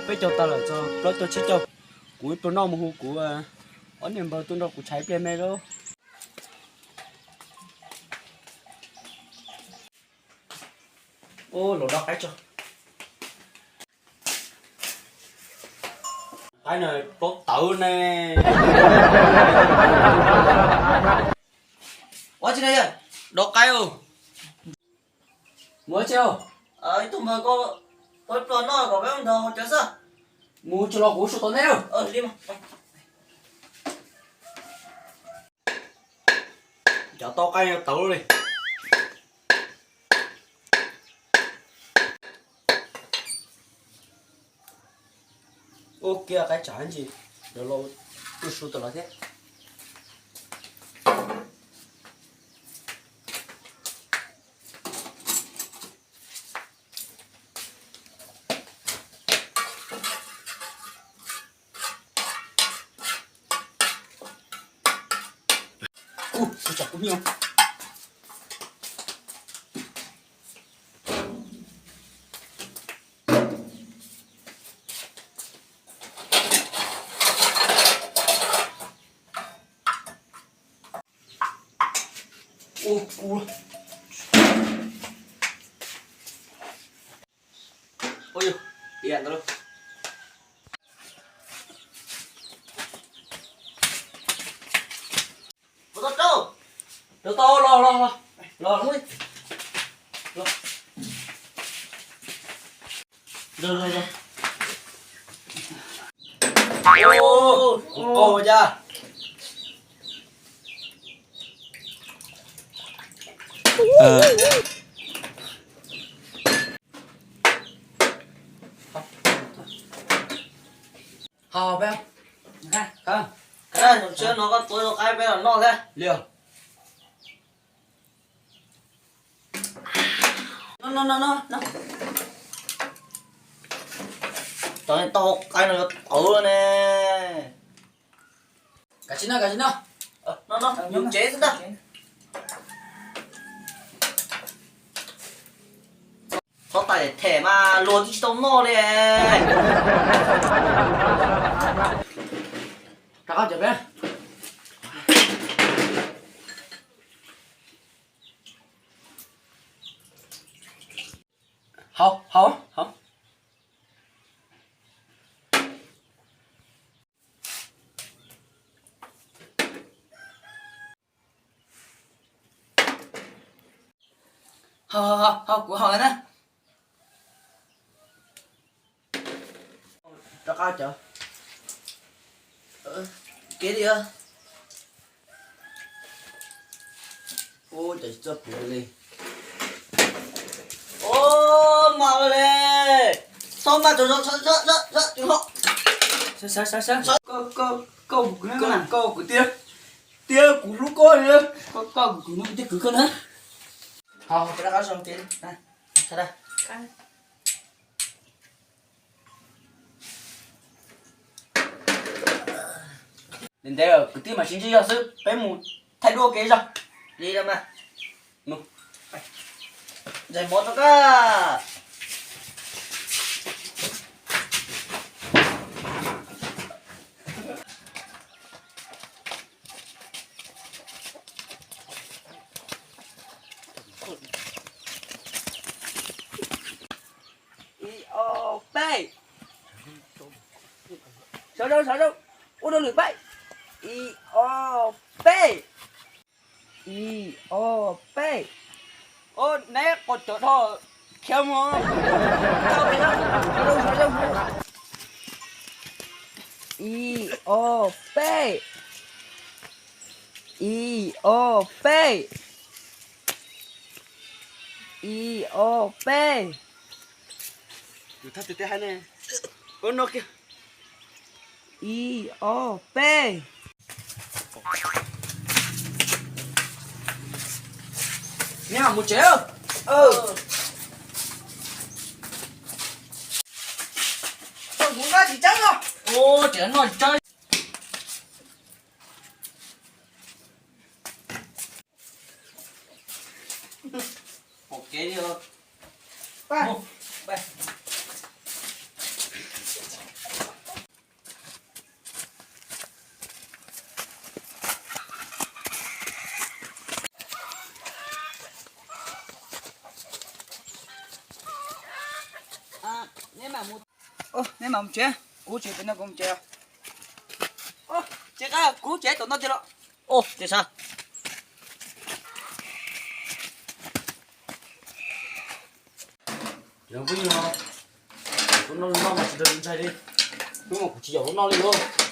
Peb caug tag lawm, txog plaub caug tsib caug. Kuv ib pluag noj mus hu kuv ob niag npawg tuaj nrog kuv tshais ib pliag me lauj. Ub, los do qaib tso. Qaib no plaub tawv ne. Ua tsi na yawg? Do qaib os. Mus tsi os? Ib tug npawg ko, peb pluag noj kom peb ntog cov xwb. Mus tsis los kuv su tom ntej lawm. Li mas. Cov tau qaib tawv li. Ua kiag qaib tsam ntsis, lawv los tuaj su tom lawv thiab. Ub, kuv tsam kuv nyiam. Ub, ub. Ub, yog tias ntawd lauj. Rau tau, rau tau, los los los los. Los los los. Ub, ub, qau cas. Hau peb. Koj, koj, no koj tuav rau qaib peb los noj thiab. Li os. No no no no. Cov tau qaib no yuav tawv ne. Kav tsij noj, kav tsij noj. Noj noj, nyob tsev xwb ntag. Txhob tais them mas luag twb tsis tau noj li. Rov qab cov peb. Hau, hau, hau. Hau, hau, hau, kuv hau na. Rov qab cov. Kev li. Ub, cov tsis txawj puv li. Ub, mas li. Txhob mas, sawv, sawv, sawv, sawv, sawv, sawv. Koj, koj, koj, koj, koj tiag. Tiag kuv hlub koj li. Koj, koj, kuv hlub tiag kwv koj na. Hau, peb rov qab zoo kev. Ntev ntev kwv tij mas sib ntsib zog xwb, peb mus thaij duab kev zog. Li mas. Ntxais mov rau koj. Ib ob peb. Sawv rau, sawv rau. Ua rau lwm peb. Ib ob peb. Ib ob peb. Ua neb quas cawv dhau khiav mus. Ib ob peb. Ib ob peb. Ib ob peb. Ib ob peb. Nyob mus tsev. Kuv noj tsis tsawg no. Ua tsev noj tsis tsawg. Pom kev li os. Pab. Mus, pab. Neb mam mus tsev, kuv tsev pem no kuv mus tsev. Tsev qab kuv tsev tom no tiag los. Tsev sa. Lub no mas tsis nrog ntshai li. Lub no kuv tsis yaum lub no li os.